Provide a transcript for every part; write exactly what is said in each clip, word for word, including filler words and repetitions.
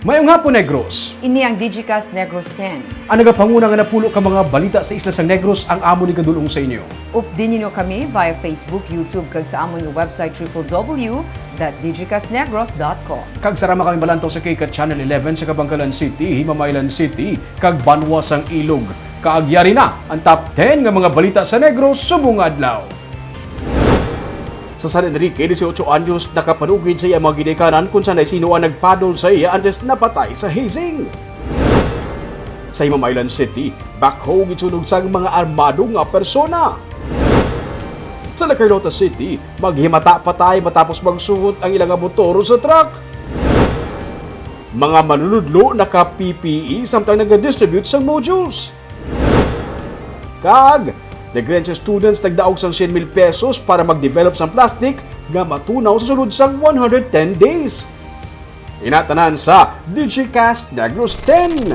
Mayong hapon, Negros. Ini ang Digicast Negros ten. Ang nagapanguna nga napulo ka mga balita sa isla sang Negros ang amon igadul-ong sa inyo. Updi ninyo kami via Facebook, YouTube, kag sa amon nga website, triple W dot digicastnegros dot com. Kag sarama kami malantaw sa K cat Channel eleven sa Kabankalan City, Himamaylan City, kag Banwa sang Ilog. Kag yari na ang top ten nga mga balita sa Negros subong nga adlaw. Sa San Enrique, dieciocho anyos nakapanukid sa iya mga ginikanan kung sanay sino ang nagpadol sa iya antes napatay sa hazing. Sa Himamaylan City, backhoe gitsunog sang mga armado nga persona. Sa La Carlota City, maghimata patay matapos magsuhot ang ila nga motor sa truck. Mga manunudlo naka-P P E samtang nagadistribute sang modules. Kag, Negrense students nagdaog sang syen mil pesos para mag-develop sang plastic nga matunaw sa sulod sang one hundred ten days. Ina tanan sa Digicast Negros ten.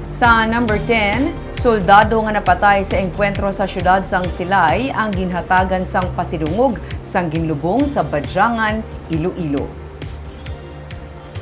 Sa number ten, soldado nga napatay sa engkwentro sa siyudad sang Silay ang ginhatagan sang pasidungog sang ginlubong sa Badyangan, Iloilo.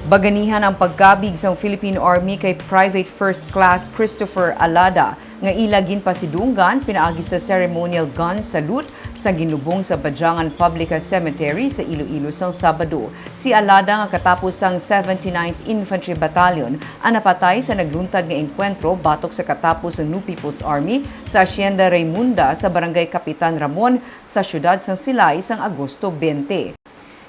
Baganihan ang pagkabig sang Philippine Army kay Private First Class Christopher Alada, nga ila ginpasidunggan pinaagi sa ceremonial gun salute sa ginlubong sa Badyangan Public Cemetery sa Iloilo sang Sabado. Si Alada, nga katapos sang seventy-ninth Infantry Battalion, ang napatay sa nagluntad nga engkwentro batok sa katapos sang New People's Army sa Hacienda Raymunda sa Barangay Kapitan Ramon sa siyudad sang Silay sang Agosto twenty.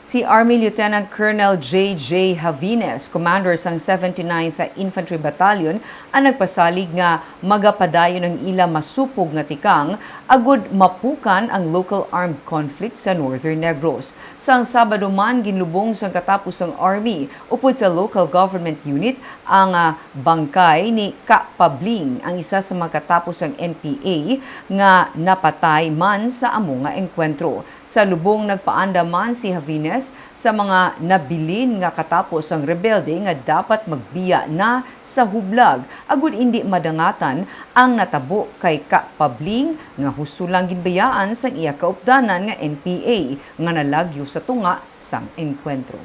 Si Army Lieutenant Colonel J J Javines, commander sang seventy-ninth Infantry Battalion, ang nagpasalig nga magapadayon ang ila masupog nga tikang agud mapukan ang local armed conflict sa Northern Negros. Sang Sabado man, ginlubong sang katapos sang Army upod sa local government unit ang, ah, bangkay ni Ka Pabling, ang isa sa mga katapos sang N P A nga napatay man sa amo nga engkwentro. Sa lubong, nagpaandam man si Javines sa mga nabilin nga katapos ang rebelde nga dapat magbiya na sa hublag agud indi madangatan ang natabo kay Ka Pabling nga husto lang ginbayaan sang iya kaupdanan nga N P A nga nalagyo sa tunga sang engkwentro.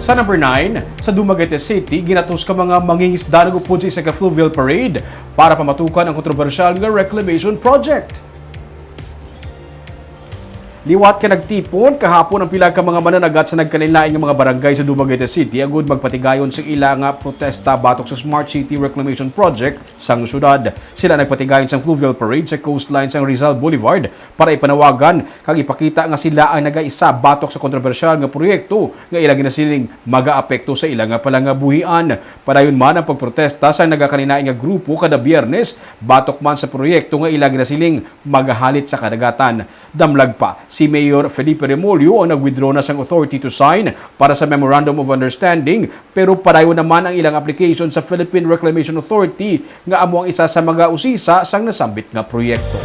Sa number nine, sa Dumaguete City, ginatos ka mga mangingisda nag-upod sa isa ka fluvial parade para pamatukan ang kontrobersyal nga reclamation project. Liwat ka nagtipon kahapon ang pila ka mga mananagat sa nagkalainlain nga mga barangay sa Dumaguete City agud magpatigayon sa ila nga protesta batok sa Smart City Reclamation Project sang syudad. Sila nagpatigayon sang fluvial parade sa coastline sang Rizal Boulevard para ipanawagan kag ipakita nga sila ang nagaisa batok sa kontrobersyal nga proyekto nga ila ginasiling magaapekto sa ila nga palangabuhian. Padayon man ang pagprotesta sang nagakalainlain nga grupo kada Biyernes batok man sa proyekto nga ila ginasiling magahalit sa kadagatan. Damlag pa, si Mayor Felipe Remollo ang nag-withdraw na sang authority to sign para sa Memorandum of Understanding, pero padayon naman ang ilang application sa Philippine Reclamation Authority nga amo ang isa sa mga usisa sang nasambit nga proyekto.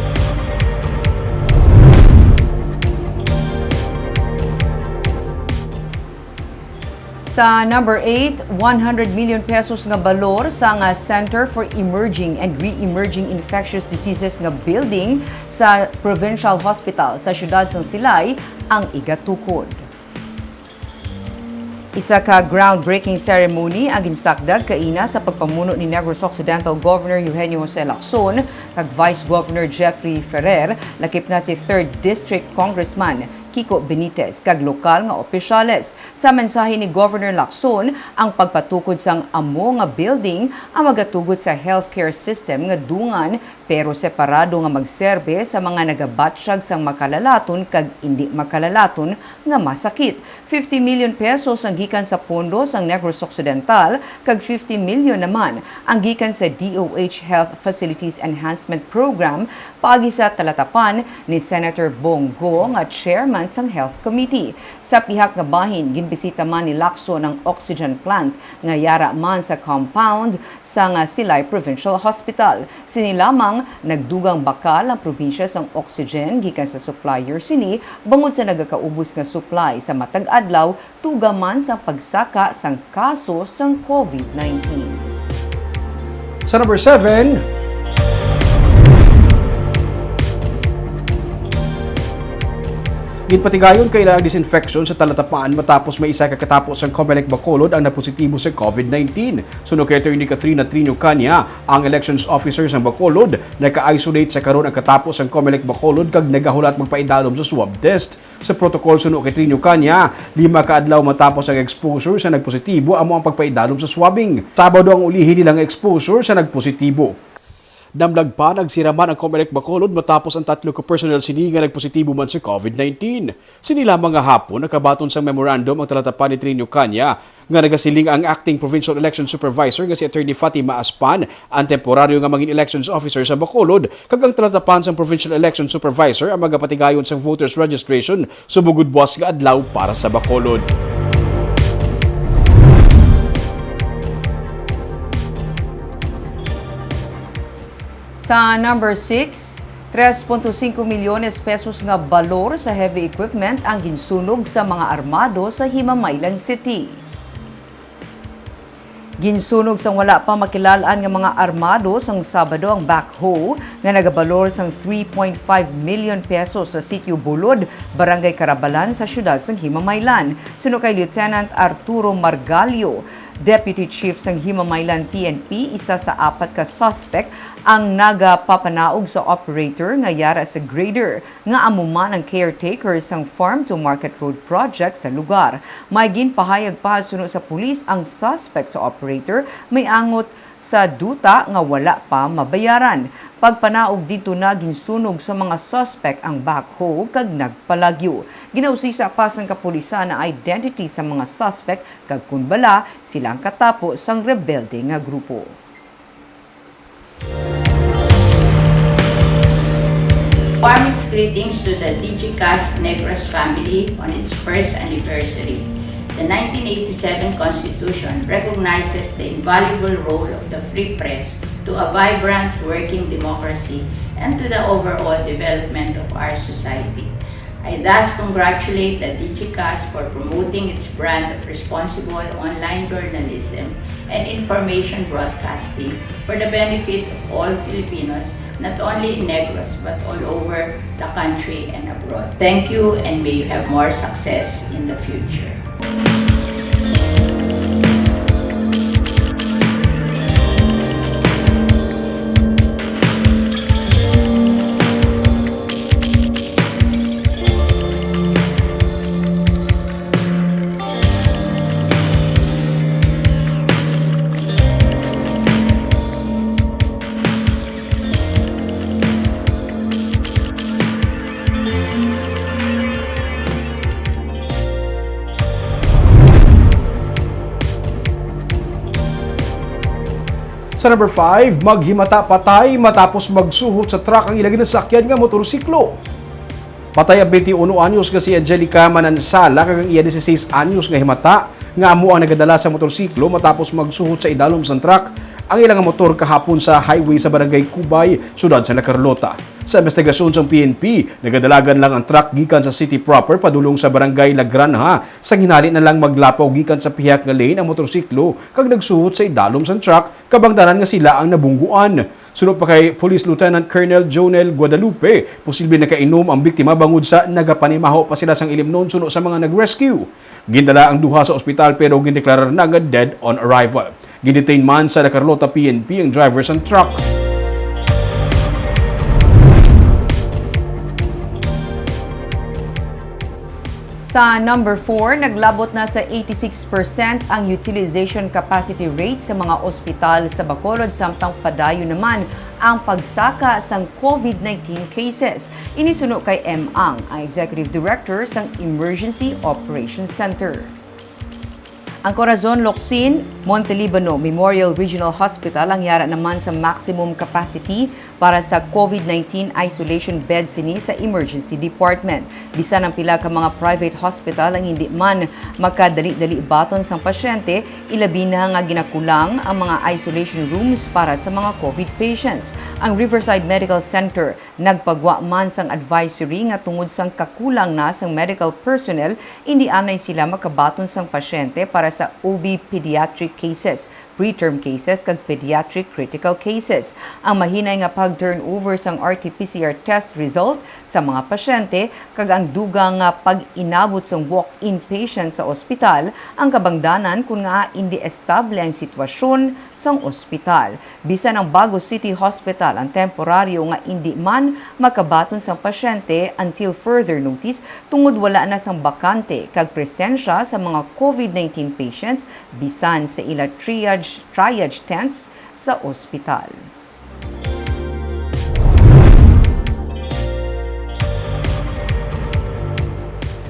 Sa number eight, one hundred million pesos nga balor sang, ah, Center for Emerging and Re-emerging Infectious Diseases nga building sa Provincial Hospital sa siyudad sang Silay ang igatukod. Isa ka groundbreaking ceremony ang ginsakdag kaina sa pagpamuno ni Negros Occidental Governor Eugenio Jose Lacson kag Vice Governor Jeffrey Ferrer, lakip na si Third District Congressman Kiko Benitez kag lokal nga opisyales. Sa mensahe ni Governor Lacson, ang pagpatukod sang amo nga building ang magatugot sa healthcare system nga dungan pero separado nga magserbe sa mga nagabatyag sang makalalaton kag indi makalalaton nga masakit. Fifty million pesos ang gikan sa pondo sang Negros Occidental kag fifty million naman ang gikan sa D O H Health Facilities Enhancement Program paagi sa talatapan ni Senator Bong Go nga chairman sang Health Committee. Sa pihak nga bahin, ginbisita man ni Lacson ang oxygen plant nga yara man sa compound sang Silay Provincial Hospital. Sini lamang, nagdugang bakal ang probinsya sang oxygen gikan sa supplier sini bangod sa nagakaubos nga supply sa matag adlaw tuga man sang pagsaka sang kaso sang COVID nineteen. Sa number seven, ginpatigayon kaila ang disinfection sa Talatapan matapos may isa ka katapo sang Comelec Bacolod ang napositibo sa COVID nineteen. Suno kay Attorney Katrina Trinio Cania, ang elections officer sang Bacolod, naka-isolate sa karon ang katapo sang Comelec Bacolod kag nagahulat magpaidalom sa swab test. Sa protocol, suno kay Trinio Cania, lima ka adlaw matapos ang exposure sa nagpositibo amo ang pagpaidalom sa swabbing. Sabado ang ulihi nila nga exposure sa nagpositibo. Damlag pa, nagsira man ang Comelec Bacolod matapos ang tatlo ka personnel sini nga nagpositibo man sa COVID nineteen. Sini lamang nga hapon, nakabaton sang memorandum ang Talatapan ni Trinio Cania, nga nagasiling ang Acting Provincial Election Supervisor nga si Attorney Fatima Aspan ang temporaryo nga mangin elections officer sa Bacolod, kag ang Talatapan sang Provincial Election Supervisor ang magapatigayon sang voters registration subong gud buas nga adlaw para sa Bacolod. Sa number six, tres punto singko milyones pesos nga balor sa heavy equipment ang ginsunog sa mga armado sa Himamaylan City. Ginsunog sang wala pa makilal-an nga mga armado sang Sabado ang backhoe nga nagabalor sang three point five million pesos sa Sitio Bulod, Barangay Carabalan sa siyudad sang Himamaylan. Suno kay Lieutenant Arturo Margallo, Deputy Chief sang Himamaylan P N P, isa sa apat ka suspect ang nagapapanaog sa operator nga yara sa grader, nga amo man ang caretaker sang Farm to Market Road project sa lugar. May ginpahayag pa, suno sa pulis, ang suspect sa operator may angot sa duta nga wala pa mabayaran. Pagpanaog didto na, ginsunog sa mga suspect ang backhoe kag nagpalagyo. Ginausisa pa sang kapulisan ang identity sa mga suspect kag kon bala sila ang katapo sang rebelde nga grupo. Warmest greetings to the Digicast Negros family on its first anniversary. The nineteen eighty-seven Constitution recognizes the invaluable role of the free press to a vibrant working democracy and to the overall development of our society. I thus congratulate the Digicast for promoting its brand of responsible online journalism and information broadcasting for the benefit of all Filipinos, not only in Negros, but all over the country and abroad. Thank you, and may you have more success in the future. Sa number five, maghimata patay matapos magsuhot sa truck ang ila ginasakyan nga motorsiklo. Patay ang twenty-one anyos nga si Angelica Manansala kag ang iya dieciséis anyos nga himata nga amo ang nagadala sa motorsiklo matapos magsuhot sa idalom sang truck ang ila nga motor kahapon sa highway sa Barangay Cubay, siyudad sa La Carlota. Sa investigasyon sang P N P, nagadalagan lang ang truck gikan sa city proper padulong sa Barangay La Granja, sang hinali na lang maglapaw gikan sa pihak nga lane ang motorsiklo kag nagsuhot sa idalom sang truck, kabangdanan nga sila ang nabungguan. Suno pa kay Police Lieutenant Colonel Jonel Guadalupe, posible nakainom ang biktima bangod sa nagapanimaho pa sila sang ilimnon suno sa mga nag-rescue. Gindala ang duha sa ospital pero gindeklarar na nga dead on arrival. Gidetain man sa La Carlota P N P ang driver sang truck. Sa number four, naglabot na sa eighty-six percent ang utilization capacity rate sa mga ospital sa Bacolod, samtang padayon naman ang pagsaka sang COVID nineteen cases. Ini suno kay M. Ang, ang Executive Director sang Emergency Operations Center. Ang Corazon Locsin Montelibano Memorial Regional Hospital ang yara naman sa maximum capacity para sa COVID nineteen isolation bed sini sa emergency department. Bisan ang pila ka mga private hospital ang hindi man makadali-dali baton sang pasyente, ilabi na nga ginakulang ang mga isolation rooms para sa mga COVID patients. Ang Riverside Medical Center nagpagwa man sang advisory nga tungod sang kakulang na sang medical personnel, indi anay sila makabaton sang pasyente para sa O B pediatric cases, preterm cases, kag pediatric critical cases. Ang mahinay nga pag-turnover sang R T P C R test result sa mga pasyente kag ang dugang nga pag-inabot sang walk-in patient sa ospital ang kabangdanan kon ngaa indi estable ang sitwasyon sang ospital. Bisan ang Bago City Hospital ang temporaryo nga indi man makabaton sang pasyente until further notice tungod wala na sang bakante kag presensya sa mga COVID nineteen patients bisan sa ila triage, triage tents sa ospital.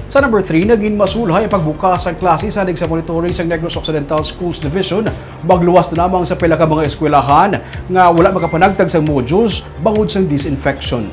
Sa number three, naging masulhay ang pagbukas sang klase sa Monitoring sang Negros Occidental Schools Division. Magluwas na lamang sa pila ka mga eskwelahan nga wala makapanagtag sang modules bangod sang disinfection.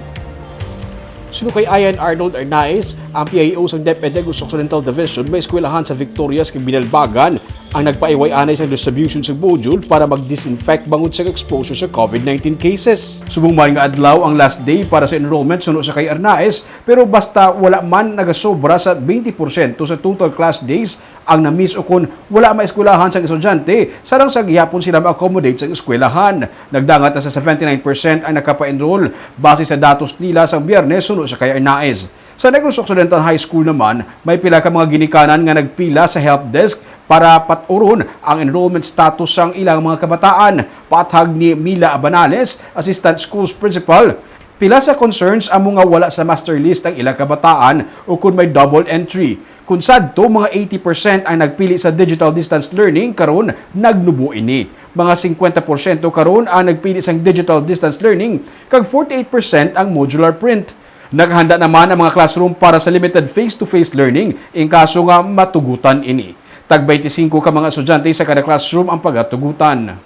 Suno kay Ian Arnold Arnaiz, ang P I O sang DepEd Negros Occidental Division, may eskwelahan sa Victorias kag Binalbagan ang nagpaiway anay sang distribution sang module para mag-disinfect bangod sa exposure sa COVID nineteen cases. Subong man nga adlaw ang last day para sa enrollment suno sa kay Arnaiz, pero basta wala man nagasobra sa twenty porsyento sa total class days ang na-miss ukon wala maeskwelahan sang estudyante, sarang sa gihapon sila ma-accommodate sang eskwelahan. Nagdangat na sa seventy-nine percent ang nakapa-enroll base sa datos nila sang Biyernes suno sa kay Arnaiz. Sa Negros Occidental High School naman, may pila ka mga ginikanan nga nagpila sa help desk para pat-uron ang enrollment status sang ilang mga kabataan. Paathag ni Mila Abanales, Assistant Schools Principal, pila sa concerns amo nga wala sa master list ang ilang kabataan o kon may double entry. Kon sadto, mga eighty percent ang nagpili sa digital distance learning, karon nagnubo ini. Mga singkwenta porsyento karon ang nagpili sang digital distance learning, kag forty-eight percent ang modular print. Nakahanda naman ang mga classroom para sa limited face-to-face learning in kaso nga matugutan ini. Tag twenty-five ka mga estudyante sa kada classroom ang pagatugutan.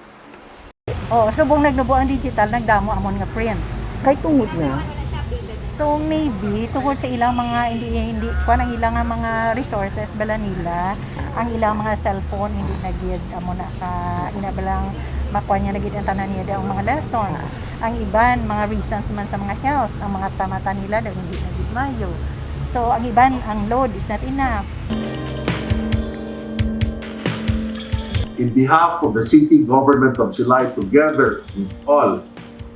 Oo, subong nagnubo ang digital, nagdamo amon nga print. Kay tungod nga? So, maybe, tungod sa ilang mga, hindi, hindi, kuwan ang ilang nga mga resources, bala nila, ang ilang mga cellphone, hindi na gid, amo na ka, ina ba lang, makuha niya na gid ang tanan niya, ang mga lessons. Ang iban, mga reasons man sa mga health, ang mga mata nila, daw hindi na gid mayo. So, ang iban, ang load is not enough. In behalf of the City Government of Silay, together with all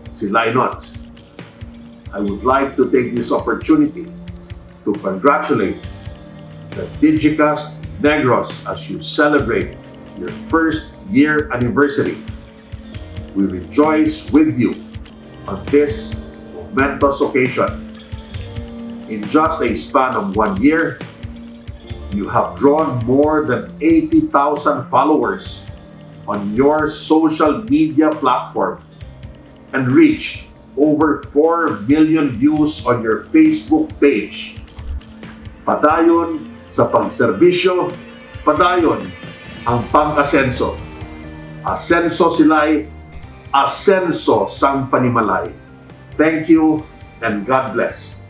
Silaynots, I would like to take this opportunity to congratulate the Digicast Negros as you celebrate your first year anniversary. We rejoice with you on this momentous occasion. In just a span of one year, you have drawn more than eighty thousand followers on your social media platform and reached over four million views on your Facebook page. Padayon sa pagserbisyo, padayon ang pag-asenso. Asenso Silay, asenso sang panimalay. Thank you and God bless.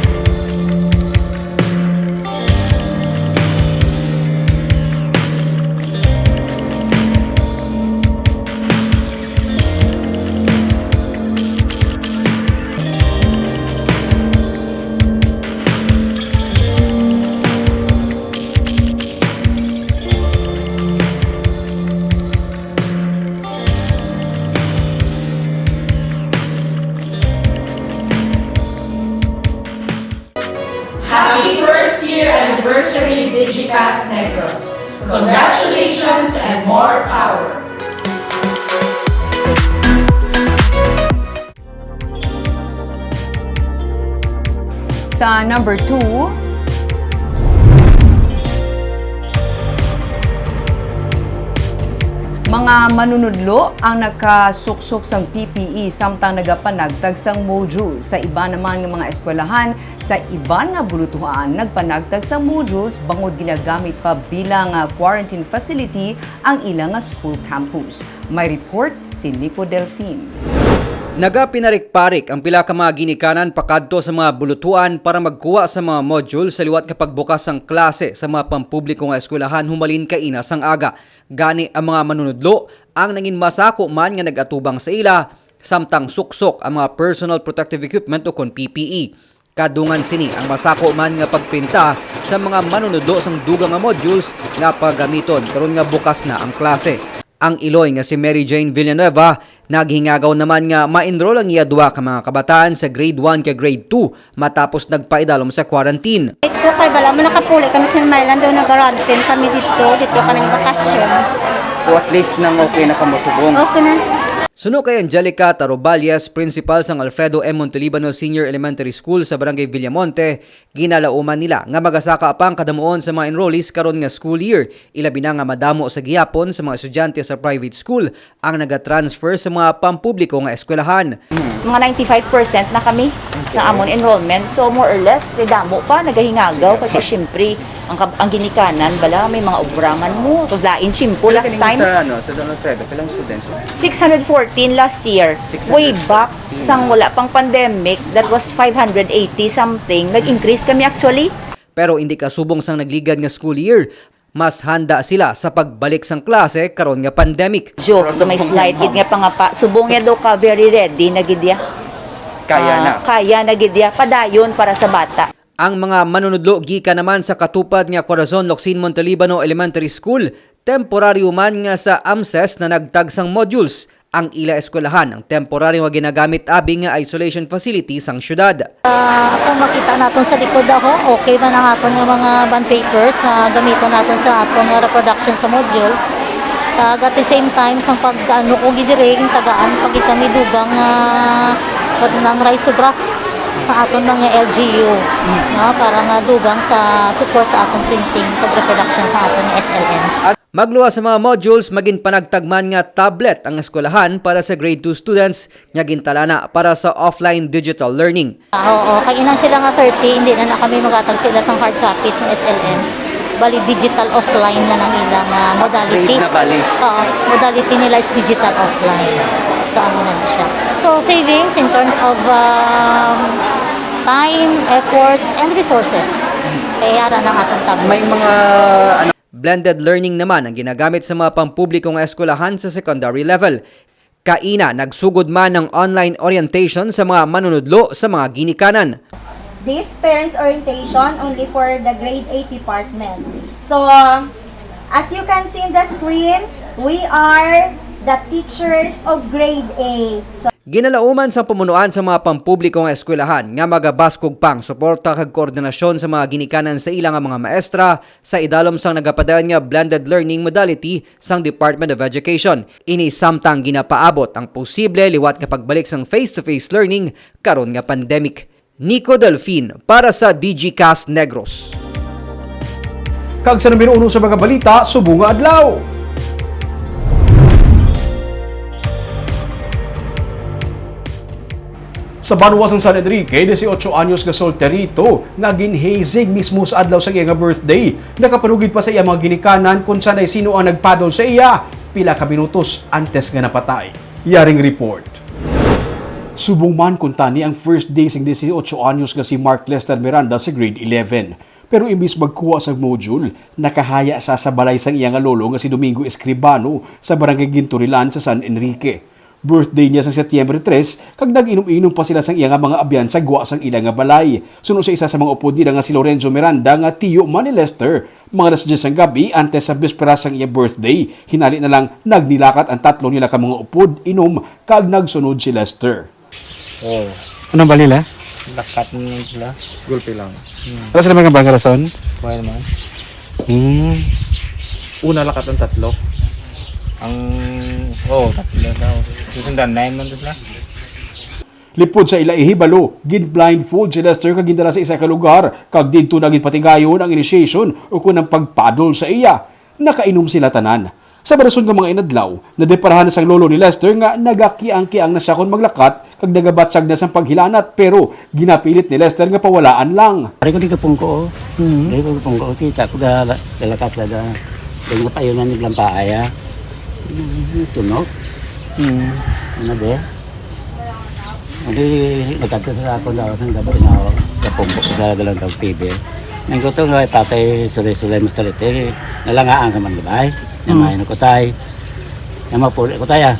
Happy first year anniversary, Digicast Negros. Congratulations and more power. Sa number two, Mga manunudlo ang nakasuksok sang P P E samtang nagapanagtag sang module. Sa iban naman nga mga eskwelahan, sa iban nga bulutuhan, nagpanagtag sang modules bangod ginagamit pa bilang, ah, quarantine facility ang ila nga school campus. May report si Nico Delfin. Nagapinarik-parik ang pila ka mga ginikanan pakadto sa mga bulutuan para magkuha sa mga module sa liwat nga pagbukas sang klase sa mga pampubliko nga eskwelahan humalin kaina sang aga. Gani, ang mga manunudlo ang nangin masako man nga nag-atubang sa ila, samtang suksok ang mga personal protective equipment ukon P P E. Kadungan sini ang masako man nga pagprinta sa mga manunudlo sang dugang nga modules nga pagamiton karon nga bukas na ang klase. Ang iloy nga si Mary Jane Villanueva naghingagaw naman nga ma-enroll ang iya duha ka mga kabataan sa grade one kag grade two matapos nagpaidalom sa quarantine. Ito kay bala mo nakapuli kami sa Maylan, daw nag-quarantine kami dito, dito kami nagbakasyon. O at least nang okay na kamo subong. Okay na. Suno kay Angelica Taroballes, principal sang Alfredo M. Montelibano Senior Elementary School sa Barangay Villamonte, ginalauman nila nga magasaka pa ang kadamuon sa mga enrollees karon nga school year, ilabi na nga madamo sa gihapon sa mga estudyante sa private school ang nagatransfer sa mga pampubliko nga eskwelahan. Mga ninety-five percent na kami sa amon enrollment. So, more or less, kay damo pa, nagahingagaw. Kay siyempre, ang, kab- ang ginikanan, bala, may mga obra man mo. So, lain, simple last time. Sa, ano, sa Don Alfredo, kailang students? Six hundred fourteen last year. Way back, sang wala pang pandemic, that was five hundred eighty something. Nag-increase kami actually. Pero hindi kasubong sang nagligad nga school year, mas handa sila sa pagbalik sang klase karon nga pandemic. Joke, so may slight gid nga pangapa. Subong niya daw ka, very ready na gid ya. Kaya na. Ah, kaya na gid ya. Padayon para sa bata. Ang mga manunudlo gikan naman sa katupad nga Corazon Locsin Montelibano Elementary School, temporaryo man nga sa AMSES na nagtag sang modules ang ila eskwelahan, ang temporaryo nga ginagamit abi nga isolation facility sang syudad. Ah, kung makita naton sa likod, aho, okay man ang aton nga mga bond papers nga gamiton naton sa aton nga reproduction sa modules. Kag at the same time, sang pag-ano ko gid diri, tagaan pa gid kami dugang nga nang risograph sa aton mga L G U, no, para nga dugang sa support sa aton printing kag reproduction sa aton S L Ms. Magluwas sa mga modules, maginpanagtag man nga tablet ang eskwelahan para sa grade two students nga gintalana para sa offline digital learning. Ah, oo, kay inang sila nga thirty, hindi na, na kami magatag sila sang hard copies ng S L Ms. Bali, digital offline na ang ilang, ah, modality. Upgrade na bali. Oo, modality nila is digital offline. So, amo na na siya. So, savings in terms of, um, time, efforts, and resources. Kaya ara ng atong tablet. May mga, ano, Blended learning naman ang ginagamit sa mga pampubliko nga eskwelahan sa secondary level. Kaina, nagsugod man ang online orientation sa mga manunudlo sa mga ginikanan. This parents orientation only for the grade eight department. So, as you can see in the screen, we are the teachers of grade eight. So, Ginalauman sang pamunuan sa mga pampubliko nga eskwelahan nga magabaskog pa ang suporta kag koordinasyon sa mga ginikanan sa ila nga mga maestra sa idalom sang nagapadayon nga blended learning modality sang Department of Education. Ini samtang ginapaabot ang posible liwat nga pagbalik sang face-to-face learning karon nga pandemic. Nico Delfin para sa Digicast Negros. Kag sa numero uno sa mga balita, subong nga adlaw. Sa banwa sang San Enrique, dieciocho anyos nga solterito nga ginhizig mismo sa adlaw sa iya nga birthday, nakapanugid pa sa iya mga ginikanan kung sanay sino ang nagpadol sa iya pila ka minutos antes nga napatay. Yaring report. Subong man kuntani ang first day sing dieciocho anyos nga si Mark Lester Miranda sa grade eleven. Pero imbis magkuha sa module, nakahaya sa sa balay sang iya nga lolo nga si Domingo Escribano sa Barangay Ginturilan sa San Enrique. Birthday niya sa Setyembre tres, kag nag-inom-inom pa sila sang iya nga mga abyan sa gwa sang ila nga balay. Suno sa isa sa mga upod nila nga si Lorenzo Miranda nga tiyo man ni Lester, mga alas diyes sang gabi antes sa bispera sang iya birthday, hinali na lang nagnilakat ang tatlo nila ka mga upod, inom, kag nagsunod si Lester. Oh. Anong bali la? Lakat mo lang sila. Gulpi lang. Hmm. Wala sila mga bang rason? Wala naman. Hmm. Una lakat ang tatlo. Ang, oh, tatlo na. Susundan, nine man sila. Lipod sa ila ihibalo, gin-blindfold si Lester kag gindala sa isa ka lugar, kag didto na ginpatigayon ang initiation o kun ang pagpadol sa iya. Nakainom sila tanan. Sa balason nga mga inadlaw, nadeparahan na sang lolo ni Lester nga nagakiang-kiang na siya kon maglakat kag nagabatyag na sang paghilanat, pero ginapilit ni Lester nga pawalaan lang. Pare ko di ka pungko, oh. Mhm. Pare ko pungko, kita ko da, da, dalakat la da. Yung napayo na ni Glampaaya. Mhm, tunok. Mhm. Ano ba? Hindi, nagkadto sa ako daw, sa gabi na ako, sa pungko, sa Galantaw T V. Nang gusto nga, patay, sulay-sulay, mas talit, eh, nalangaan ka man, di ba? Nga Mm. main ko, tay. Nga mapuli ko, tay, ah.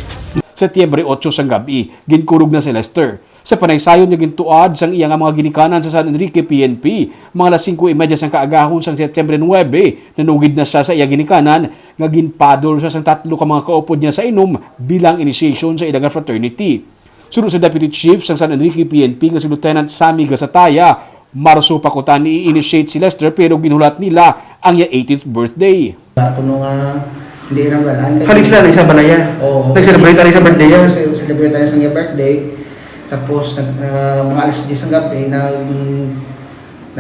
Setyembre otso sang gab-i, ginkurog na si Lester. Sa panaysayon nga gintuad sang iya nga mga ginikanan sa San Enrique P N P, mga alas singko y media sang kaagahon sang Setyembre nuebe, nanugid na siya sa iya ginikanan nga ginpadol siya sang tatlo ka mga kaupod niya sa inom bilang initiation sa ila nga fraternity. Suno sa Deputy Chief sang San Enrique P N P nga si Lieutenant Sammy Gasataya, Marso pa kuta ni i-initiate si Lester, pero ginhulat nila ang iya eighteenth birthday. Kuno nga, hindi lang galaan. Halik sila na isang balaya. Oo. Nag-celebrate na isang birthday niya. Nag-celebrate na isang birthday. Tapos, nag-, ah, mga alas diyes ng gabi, nag-,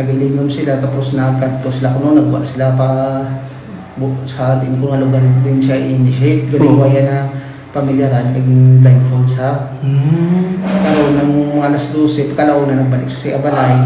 nag-ilinom sila. Tapos, nagkadto sila kuno, nagwa sila pa bu-, sa din ko nga lugar din siya i-initiate. Galing Oo. Waya na pamilyaran, naging blindfold sa. Hmm. Karon, nang mga alas dose, pagkalauna, nagbalik siya sa balay.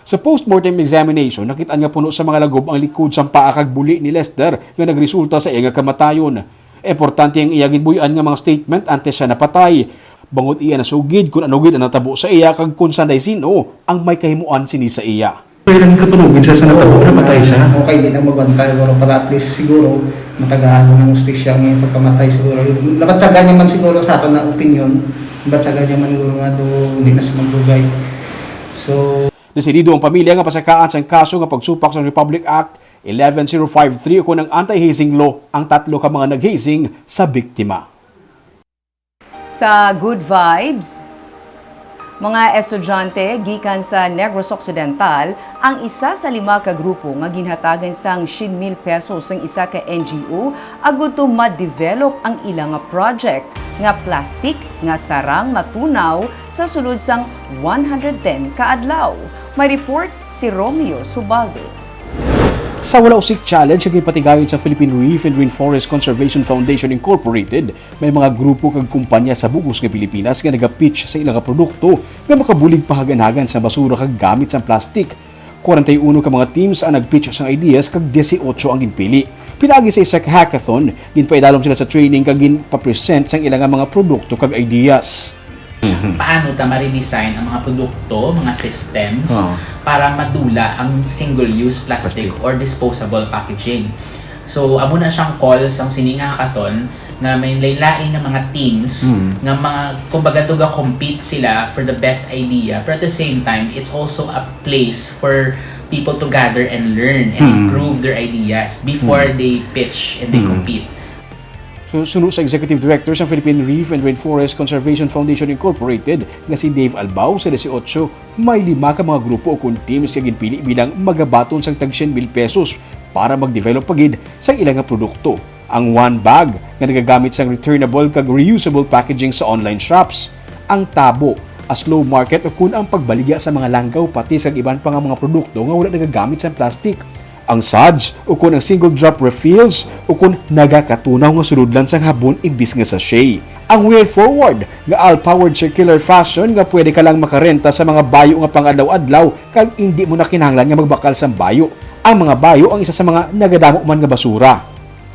Sa postmortem examination, nakit-an nga puno sa mga lagob ang likod sang paa kag buli ni Lester nga nagresulta sa iya nga kamatayon. Importante ang iya ginbuy-an nga mga statement antes siya napatay. Bangod iya nasugid kon ano gid ang natabo sa iya kag kon sanday sin-o ang may kahimuan sini sa iya. Kaya lang katunugin siya sa natabo, Oo, napatay siya. Okay, di na magbantay, pero para at least siguro matagaan mo ng hustisya ang iyang pagkamatay siguro. Nabatyagan niya man siguro sa aton na opinion, nabatyagan niya man siguro nga do, hindi na siya magdugay. So, Desidido ang pamilya nga pasakaan sang kaso nga pagsupak sa Republic Act eleven zero five three ukon ang Anti-Hazing Law ang tatlo ka mga nag-hazing sa biktima. Sa Good Vibes, mga estudyante gikan sa Negros Occidental ang isa sa lima ka grupo nga ginhatagan sang syen mil pesos sang isa ka N G O agud to ma-develop ang ila nga project nga plastic nga sarang nga tunaw sa sulod sang one hundred ten ka adlaw. May report si Romeo Subaldo. Sa Wala Usik Challenge nga ginpatigayon sa Philippine Reef and Rainforest Conservation Foundation Incorporated, may mga grupo kag kumpanya sa bug-os nga Pilipinas nga nagapitch sa ila nga produkto nga makabulig pahaganhagan sa basura kag gamit sang plastic. Kwarenta y uno ka mga teams ang nagpitch sang ideas kag dieciocho ang ginpili. Pinaagi sa isa ka hackathon, ginpaidalom sila sa training kag ginpapresent sang ila nga mga produkto kag ideas. Mhm. Paano ta ma-redesign ang mga produkto, mga systems, Oo. para madula ang single-use plastic Plastic. or disposable packaging? So, amo na siyang call sang sini nga hackathon nga may lain-lain nga mga teams Mm. nga mga, kumbaga, to ga-compete sila for the best idea. Pero at the same time, it's also a place for people to gather and learn and Mm. improve their ideas before Mm. they pitch and they Mm. compete. So, suno sa Executive Director sa Philippine Reef and Rainforest Conservation Foundation Incorporated nga si Dave Albao, sa dieciocho, may lima ka mga grupo ukon teams nga ginpili bilang magabaton sang tag syen mil pesos para mag-develop pa gid sang ila nga produkto. Ang One Bag, nga nagagamit sang returnable kag reusable packaging sa online shops. Ang Tabo, a slow market ukon ang pagbaligya sa mga langgaw, patis kag iban pa nga mga produkto nga wala nagagamit sang plastic. Ang suds, ukon ang single drop refills, ukon nagakatunaw nga sulod lang sang habon imbis nga sachet. Ang Way Forward, nga all-powered circular fashion nga pwede ka lang makarenta sa mga bayo nga pang-adlaw-adlaw kag indi mo na kinahanglan nga magbakal sang bayo. Ang mga bayo ang isa sa mga nagadamo man nga basura.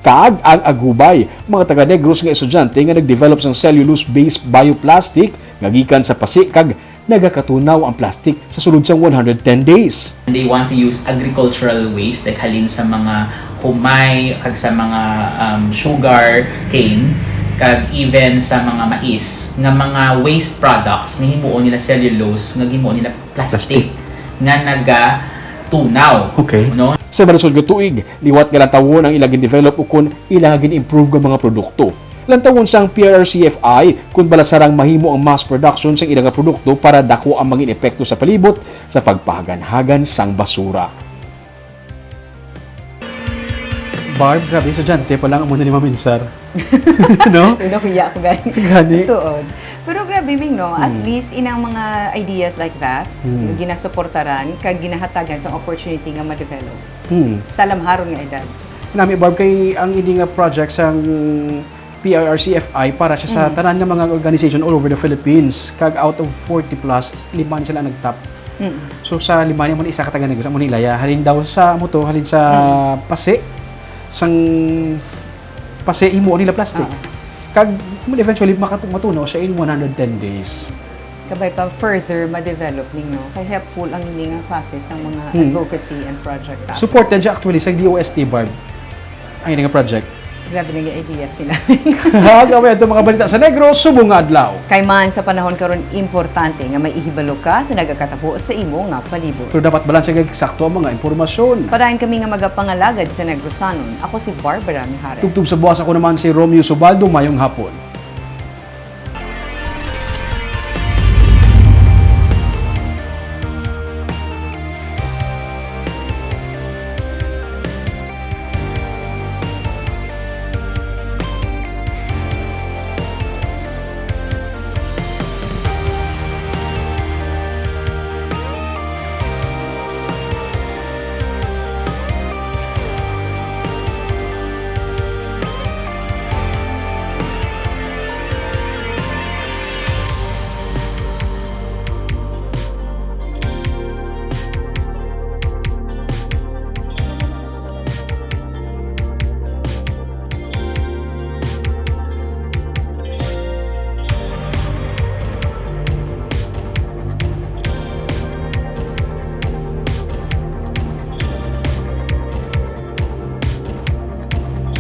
Kag ang Agubay, mga taga-Negros nga estudyante nga nag-develop sang cellulose-based bioplastic nga gikan sa pasi kag nagakatunaw ang plastic sa sulod sang one hundred ten days. And they want to use agricultural waste, like halin sa mga humay, kag sa mga, um, sugar cane, kag even sa mga mais, nga mga waste products nga himuon nila cellulose, nga himuon nila plastic, Plastic. nga nagatunaw, Okay. no? Sa malusod nga tuig, liwat nga lantawon ang ila gin-develop ukon ila nga gin-improve nga mga produkto. Lantawon sang P R R C F I kon bala sarang mahimo ang mass production sang ila nga produkto para daku ang mangin epekto sa palibot sa pagpahaganhagan sang basura. Barb, grabe, estudyante pa lang amo na ni maminsar. No? Pinakuya ko gani. Gani. Tuod. Pero grabe, Ming, no? At Hmm. least, inang mga ideas like that, Hmm. nga ginasuportaran, kag ginahatagan sa opportunity nga ma-develop. Hmm. Sa lamharon nga edad. Nami, Barb, kay ang ini nga project sang P R C F I para siya sa Mm. tanan nga mga organization all over the Philippines. Kag out of forty plus, lima ni sila nagtap. Mm. So sa lima ni mo ni isa ka taga Negros, amo ni Laya. Halin daw sa mo to, halin sa Mm. Pasi, sang Pasi imo nila plastic. Oo. Kag mo eventually makatu- matunaw siya in one hundred ten days. Kabay pa further ma-develop ninyo. Kay helpful ang ini nga klase sa mga Hmm. advocacy and projects sa Supported siya actually sa D O S T, Barb. Ang ini nga project. Grabe nga idea sila. Hagawi ato mga balita sa Negros subong nga adlaw. Kay man sa panahon karon, importante nga may ihibalo ka sa nagakatabo sa imo nga palibot. Pero dapat balanse kag eksakto ang mga impormasyon. Padayon kami nga magapangalagad sa Negrosanon. Ako si Barbara Mijares. Tubtob sa buwas, ako naman si Romeo Subaldo. Mayong hapon.